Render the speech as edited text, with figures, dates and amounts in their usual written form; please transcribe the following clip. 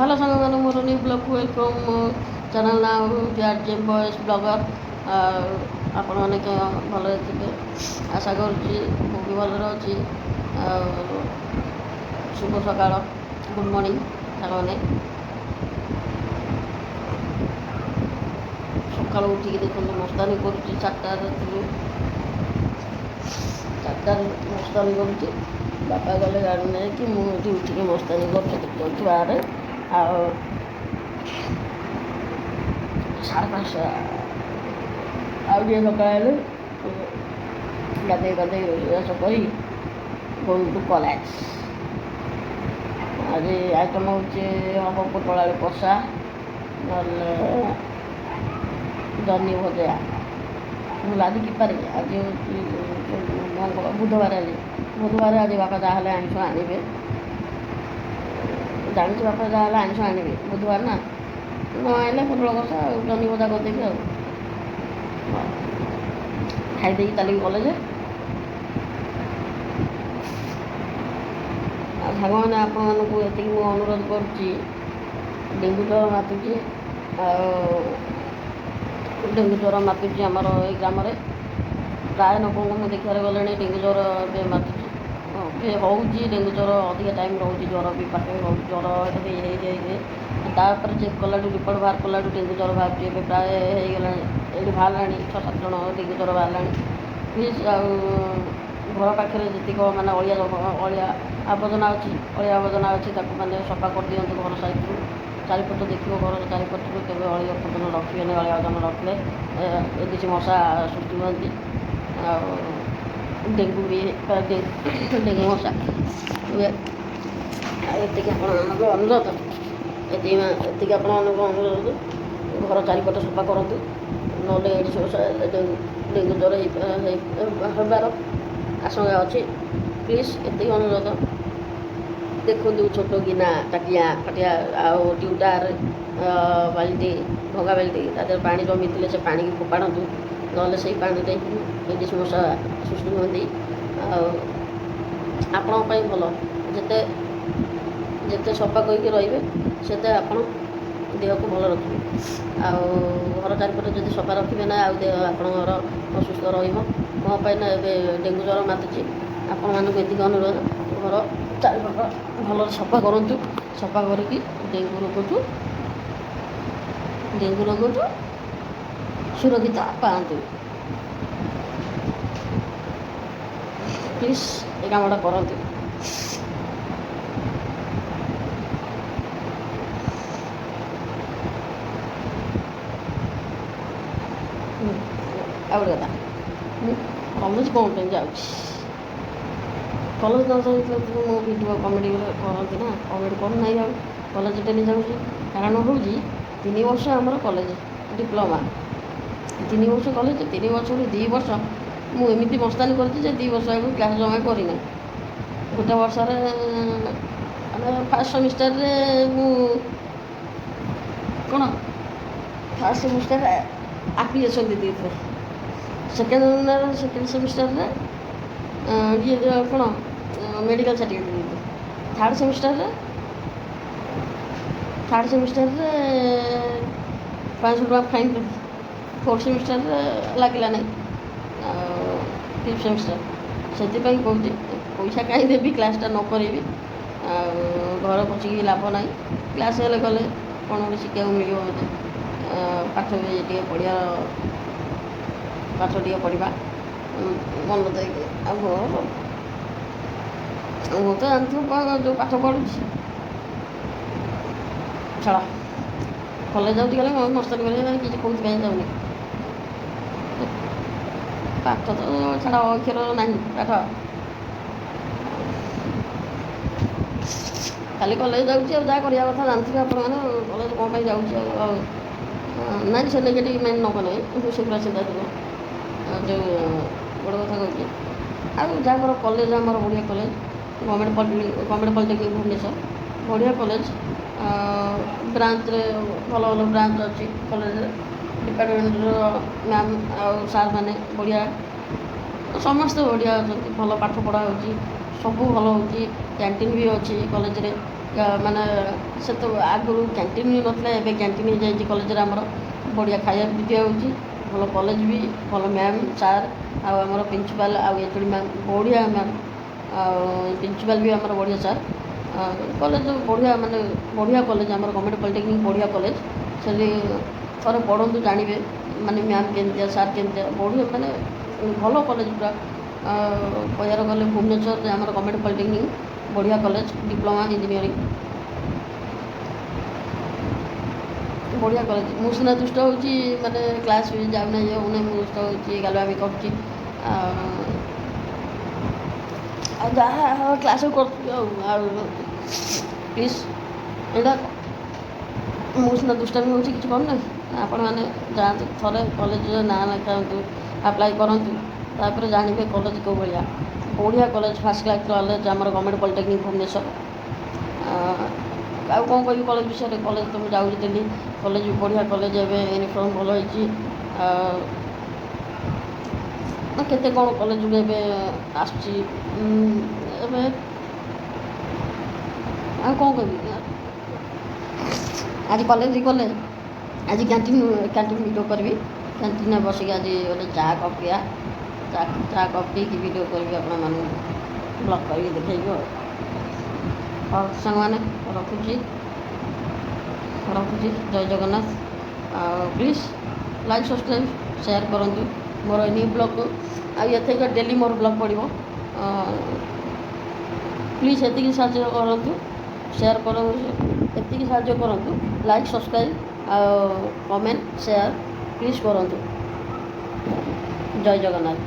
Hello ସାଙ୍ଗମାନେ, ମୋର new ବ୍ଲଗ୍କୁ welcome. ମୋ ଚ୍ୟାନେଲ୍ ନାଁ ହେଉଛି ଆର୍ ଜେ ଭଏସ୍ ବ୍ଲଗର୍। ଆଉ ଆପଣମାନେ ଭଲରେ ଥିବେ ଆଶା କରୁଛି, ମୁଁ ବି ଭଲରେ ଅଛି। ଆଉ ଶୁଭ ସକାଳ, ଗୁଡ଼୍ ମର୍ଣ୍ଣିଂ ସାଙ୍ଗମାନେ। ସକାଳୁ ଉଠିକି ଦେଖନ୍ତୁ ମସ୍ତାନୀ କରୁଛି। 4ଟା ରାତିରୁ, 4ଟାରୁ ମସ୍ତାନୀ କରୁଛି। ବାପା ଗଲେ ଗାଡ଼ି ନେଇକି, ମୁଁ ଏଠି ଉଠିକି ମସ୍ତାନୀ କରୁଛି ଦେଖନ୍ତୁ ବାହାରେ। ଆଉ 5:30, ଆଉ ଟିକେ ସକାଳ ହେଲେ ଗାଧେଇ ପାଧେଇ ରୋଷେଇବାସ କରି ଗୋଇଂ ଟୁ କଲେଜ। ଆଜି ଆଇଟମ୍ ହେଉଛି, ହେବ ପୋଟଳ ଆଳୁ କଷା, ନହେଲେ ଜହ୍ନି ଭଜା। ନହେଲେ ଆଜି କି ବାର? ଆଜି ହେଉଛି ମଙ୍ଗଳ, ବୁଧବାର। ଆଜି ବୁଧବାର, ଆଜି ବାପା ଯାହାହେଲେ ଆଇଁଷ ଆଣିବେ। ଜାଣିଛି ବାପା ଯାହାହେଲେ ଆଇଁଷ ଆଣିବେ, ବୁଧବାର ନା। ନ ଆଣିଲେ ପୋଟଳ କଷା ଆଉ ଜହ୍ନି ଭଜା କରିଦେବି ଆଉ ଖାଇଦେଇକି ଚାଲିବି କଲେଜ। ଆଉ ସାଙ୍ଗମାନେ, ଆପଣମାନଙ୍କୁ ଏତିକି ମୁଁ ଅନୁରୋଧ କରୁଛି, ଡେଙ୍ଗୁ ଜ୍ୱର ମାତୁଛି। ଆଉ ଡେଙ୍ଗୁ ଜ୍ୱର ମାତୁଛି ଆମର ଏଇ ଗ୍ରାମରେ। ପ୍ରାୟ ଲୋକଙ୍କୁ ମୁଁ ଦେଖିବାରେ ଗଲେଣି, ଡେଙ୍ଗୁ ଜ୍ୱର ଏବେ ମାତୁଛି, ଏବେ ହେଉଛି। ଡେଙ୍ଗୁ ଜ୍ୱର ଅଧିକା ଟାଇମ୍ ରହୁଛି, ଜ୍ୱର ବି ପାଖରେ ରହୁଛି। ଜ୍ୱର ହେଇ ହେଇ ହେଇ ତାପରେ ଚେକ୍ କଲାଠୁ, ରିପୋର୍ଟ ବାହାର କଲାଠୁ ଡେଙ୍ଗୁ ଜ୍ୱର ବାହାରୁଛି। ଏବେ ପ୍ରାୟ ହେଇଗଲାଣି, ଏଇଠି ବାହାରିଲାଣି, 6-7 ଜଣ ଡେଙ୍ଗୁ ଜ୍ୱର ବାହାରିଲାଣି। ପ୍ଲିଜ୍, ଆଉ ଘର ପାଖରେ ଯେତିକ ମାନେ ଅଳିଆ ଅଳିଆ ଆବର୍ଜନା ଅଛି, ଅଳିଆ ଆବର୍ଜନା ଅଛି, ତାକୁ ମାନେ ସଫା କରିଦିଅନ୍ତୁ ଘର ସାଇଡ଼ରୁ। ଚାରିପଟ ଦେଖିବ, ଘର ଚାରିପଟରୁ କେବେ ଅଳିଆ ଆବର୍ଜନା ରଖିବେନି। ଅଳିଆ ଆବର୍ଜନା ରଖିଲେ ଏଡିସ୍ ମଶା ସୃଷ୍ଟି ହୁଅନ୍ତି ଆଉ ଡେଙ୍ଗୁ ବି, ଡେଙ୍ଗୁ ମଶା ହୁଏ। ଆଉ ଏତିକି ଆପଣମାନଙ୍କୁ ଅନୁରୋଧ, ଏତିକି ଏତିକି ଆପଣମାନଙ୍କୁ ଅନୁରୋଧ, ଘର ଚାରିପଟ ସଫା କରନ୍ତୁ, ନହେଲେ ଏଡିସ୍ ମଶା ଡେଙ୍ଗୁ ଡେଙ୍ଗୁ ଜ୍ୱର ହେବାର ଆଶଙ୍କା ଅଛି। ପ୍ଲିଜ୍, ଏତିକି ଅନୁରୋଧ। ଦେଖନ୍ତୁ, ଛୋଟ ଗିନା, ତାଟିଆ ଫାଟିଆ ଆଉ ଟିଉଟାର, ବାଲ୍ଟି, ଭଙ୍ଗା ବାଲ୍ଟି, ତା ଦେହରେ ପାଣି ଜମିଥିଲେ ସେ ପାଣିକି ଫୋପାଡ଼ନ୍ତୁ, ନହେଲେ ସେଇ ପାଣିରେ ହିଁ ଏଡିସ୍ ମଶା ସୃଷ୍ଟି ହୁଅନ୍ତି। ଆଉ ଆପଣଙ୍କ ପାଇଁ ଭଲ, ଯେତେ ଯେତେ ସଫା କରିକି ରହିବେ ସେତେ ଆପଣ ଦେହକୁ ଭଲ ରଖିବେ। ଆଉ ଘର ଚାରିପଟେ ଯଦି ସଫା ରଖିବେ ନା, ଆଉ ଦେହ ଆପଣଙ୍କର ଅସୁସ୍ଥ ରହିବ। କ'ଣ ପାଇଁ ନା ଏବେ ଡେଙ୍ଗୁ ଜ୍ୱର ମାତୁଛି। ଆପଣମାନଙ୍କୁ ଏତିକି ଅନୁରୋଧ, ଘର ଚାରିପାଖ ଭଲରେ ସଫା କରନ୍ତୁ। ସଫା କରିକି ଡେଙ୍ଗୁ ରୋଗଠୁ ସୁରକ୍ଷିତ ପାଆନ୍ତୁ। ପ୍ଲିଜ୍ ଏ କାମଟା କରନ୍ତୁ। ଆଉ ଗୋଟେ କଥା, ମୁଁ କଲେଜ କ'ଣ ପାଇଁ ଯାଉଛି? କଲେଜ ନ ଯାଇଥିଲେ ମୁଁ ଭିଡ଼ିଓ କମେଡ଼ି କରନ୍ତି ନା, କମେଡ଼ି କରୁନାହିଁ। ଆଉ କଲେଜ ଡେଲି ଯାଉଛି, କାରଣ ହେଉଛି 3 ବର୍ଷ ଆମର କଲେଜ, ଡିପ୍ଲୋମା 3 ବର୍ଷ କଲେଜ। 3 ବର୍ଷରୁ 2 ବର୍ଷ ମୁଁ ଏମିତି ମସ୍ତାନୀ କରିଛି ଯେ 2 ବର୍ଷ ଆଗକୁ କ୍ଲାସ୍ ଜମା କରିନାହିଁ। ଗୋଟେ ବର୍ଷରେ ମାନେ ଫାର୍ଷ୍ଟ ସେମିଷ୍ଟାରରେ ମୁଁ କ'ଣ, ଫାର୍ଷ୍ଟ ସେମିଷ୍ଟାରରେ ଆପ୍ଲିକେସନ୍ ଦେଇ ଦେଇଥିଲେ। ସେକେଣ୍ଡ ସେକେଣ୍ଡ ସେମିଷ୍ଟାରରେ ଇଏ କ'ଣ, ମେଡ଼ିକାଲ ସାର୍ଟିଫିକେଟ୍ ଦେଇଥିଲେ। ଥାର୍ଡ଼ ସେମିଷ୍ଟାରରେ 500 ଟଙ୍କା ଫାଇନ୍ ଦେଲି। ଫୋର୍ଥ ସେମିଷ୍ଟାରରେ ଲାଗିଲା ନାହିଁ, ଆଉ ଫିଫ୍ଥ ସେମିଷ୍ଟାର। ସେଥିପାଇଁ କହୁଛି, ପଇସା କାହିଁ ଦେବି, କ୍ଲାସ୍ଟା ନ କରିବି, ଆଉ ଘରେ ବସିକି ଲାଭ ନାହିଁ। କ୍ଲାସ୍ ହେଲେ ଗଲେ କ'ଣ ଗୋଟେ ଶିଖିବାକୁ ମିଳିବ ମୋତେ, ପାଠ ବି ଟିକେ ପଢ଼ିବାର, ପାଠ ଟିକେ ପଢ଼ିବା ମନ ଦେଇକି। ଆଉ ମୁଁ ତ ଜାଣିଥିବ ଯେଉଁ ପାଠ ପଢ଼ୁଛି। ଛାଡ଼, କଲେଜ ଯାଉଛି ଗଲେ ମସ୍ତାନୀ କରିବା କିଛି କେଉଁଥିପାଇଁ ଯାଉନି। ପାଠ ତ ଛାଡ଼, ଅକ୍ଷର ନାହିଁ ପାଠ। ଖାଲି କଲେଜ ଯାଉଛି ଆଉ ଯାହା କରିବା କଥା ଜାଣିଥିବେ ଆପଣମାନେ। କଲେଜ କ'ଣ ପାଇଁ ଯାଉଛି? ଆଉ ନାଇଁ, ସେ ନେଗେଟିଭ୍ ମାଇଣ୍ଡ ନ କଲେ ସେଗୁଡ଼ା ଚିନ୍ତା ଯିବ। ଯେଉଁ ଗୋଟେ କଥା କହୁଛି, ଆଉ ଯାହାଙ୍କର କଲେଜ, ଆମର ବଢ଼ିଆ କଲେଜ, ଗଭର୍ଣ୍ଣମେଣ୍ଟ ପଲିଟେକ୍ନିକ୍ ଭୁବନେଶ୍ୱର, ବଢ଼ିଆ କଲେଜ। ବ୍ରାଞ୍ଚରେ ଭଲ ଭଲ ବ୍ରାଞ୍ଚ ଅଛି କଲେଜରେ। ଡିପାର୍ଟମେଣ୍ଟର ମ୍ୟାମ୍ ଆଉ ସାର୍ ମାନେ ବଢ଼ିଆ, ସମସ୍ତେ ବଢ଼ିଆ ଅଛନ୍ତି। ଭଲ ପାଠ ପଢ଼ା ହେଉଛି, ସବୁ ଭଲ ହେଉଛି। କ୍ୟାଣ୍ଟିନ୍ ବି ଅଛି କଲେଜରେ। ମାନେ ସେ ତ ଆଗରୁ କ୍ୟାଣ୍ଟିନ୍ ବି ନଥିଲା, ଏବେ କ୍ୟାଣ୍ଟିନ୍ ହେଇଯାଇଛି କଲେଜରେ ଆମର। ବଢ଼ିଆ ଖାଇବା ବି ଦିଆହେଉଛି, ଭଲ କଲେଜ ବି, ଭଲ ମ୍ୟାମ୍, ସାର୍ ଆଉ ଆମର ପ୍ରିନ୍ସିପାଲ୍ ଆଉ ଏଚ୍ ଓ ଡି ମ୍ୟାମ୍, ବଢ଼ିଆ ମ୍ୟାମ୍ ଆଉ ପ୍ରିନ୍ସିପାଲ୍ ବି ଆମର ବଢ଼ିଆ ସାର୍। କଲେଜ ବଢ଼ିଆ, ମାନେ ବଢ଼ିଆ କଲେଜ ଆମର ଗଭର୍ଣ୍ଣମେଣ୍ଟ ପଲିଟେକ୍ନିକ୍, ବଢ଼ିଆ କଲେଜ। ସେଠି ଥରେ ପଢ଼ନ୍ତୁ, ଜାଣିବେ ମାନେ ମ୍ୟାମ୍ କେମିତିଆ, ସାର୍ କେମିତିଆ। ବଢ଼ିଆ, ମାନେ ଭଲ କଲେଜ ପୁରା। କହିବାକୁ ଗଲେ ଭୁବନେଶ୍ୱରରେ ଆମର ଗଭର୍ଣ୍ଣମେଣ୍ଟ ପଲିଟେକ୍ନିକ୍ ବଢ଼ିଆ କଲେଜ, ଡିପ୍ଲୋମା ଇଞ୍ଜିନିୟରିଂ ବଢ଼ିଆ କଲେଜ। ମୁଁ ସିନା ଦୁଷ୍ଟ ହେଉଛି, ମାନେ କ୍ଲାସ୍ ବି ଯାଉନାହିଁ, ଇଏ ହେଉନାହିଁ, ମୁଁ ଦୁଷ୍ଟ ହେଉଛି, ଗାଲୁଆମି କରୁଛି ଆଉ ଯାହା କ୍ଲାସ୍ କରୁଛି। ଆଉ ପ୍ଲିଜ୍, ଏଇଟା ମୁଁ ସିନା ଦୁଷ୍ଟାମି ହେଉଛି, କିଛି କରୁନାହିଁ। ଆପଣମାନେ ଯାଆନ୍ତୁ, ଥରେ କଲେଜରେ ନାଁ ଲେଖାନ୍ତୁ, ଆପ୍ଲାଏ କରନ୍ତୁ, ତାପରେ ଜାଣିବେ କଲେଜ କେଉଁ ଭଳିଆ। ବଢ଼ିଆ କଲେଜ, ଫାର୍ଷ୍ଟ କ୍ଲାସ୍ କଲେଜ ଆମର ଗଭର୍ଣ୍ଣମେଣ୍ଟ ପଲିଟେକ୍ନିକ୍ ଭୁବନେଶ୍ୱର। ଆଉ କ'ଣ କହିବି କଲେଜ ବିଷୟରେ? କଲେଜ ତ ମୁଁ ଯାଉଛି ଡେଲି। କଲେଜ ବି ବଢ଼ିଆ କଲେଜ, ଏବେ ୟୁନିଫର୍ମ ଭଲ ହେଇଛି। ଆଉ କେତେ କ'ଣ କଲେଜ ବି ଏବେ ଆସୁଛି ଏବେ। ଆଉ କ'ଣ କହିବି? ଆଜି କଲେଜ ଗଲେ ଆଜି କ୍ୟାଣ୍ଟିନ୍ ଭିଡ଼ିଓ କରିବି। କ୍ୟାଣ୍ଟିନ୍ରେ ବସିକି ଆଜି ଗୋଟେ ଚା କପ୍ ପିଆ, ଚା କପ୍ ପିଇକି ଭିଡ଼ିଓ କରିବି, ଆପଣମାନଙ୍କୁ ବ୍ଲଗ୍ କରିକି ଦେଖେଇବି। ଆଉ ହଉ ସାଙ୍ଗମାନେ, ରଖୁଛି, ରଖୁଛି। ଜୟ ଜଗନ୍ନାଥ। ଆଉ ପ୍ଲିଜ୍ ଲାଇକ୍, ସବସ୍କ୍ରାଇବ୍, ସେୟାର କରନ୍ତୁ ମୋର ନ୍ୟୁ ବ୍ଲଗ୍କୁ। ଆଉ ଏଥିକ ଡେଲି ମୋର ବ୍ଲଗ୍ ପଡ଼ିବ। ପ୍ଲିଜ୍ ଏତିକି ସାହାଯ୍ୟ କରନ୍ତୁ, ସେୟାର କରନ୍ତୁ, ଏତିକି ସାହାଯ୍ୟ କରନ୍ତୁ। ଲାଇକ୍, ସବସ୍କ୍ରାଇବ୍ ଆଉ କମେଣ୍ଟ, ସେୟାର ପ୍ଲିଜ୍ କରନ୍ତୁ। ଜୟ ଜଗନ୍ନାଥ।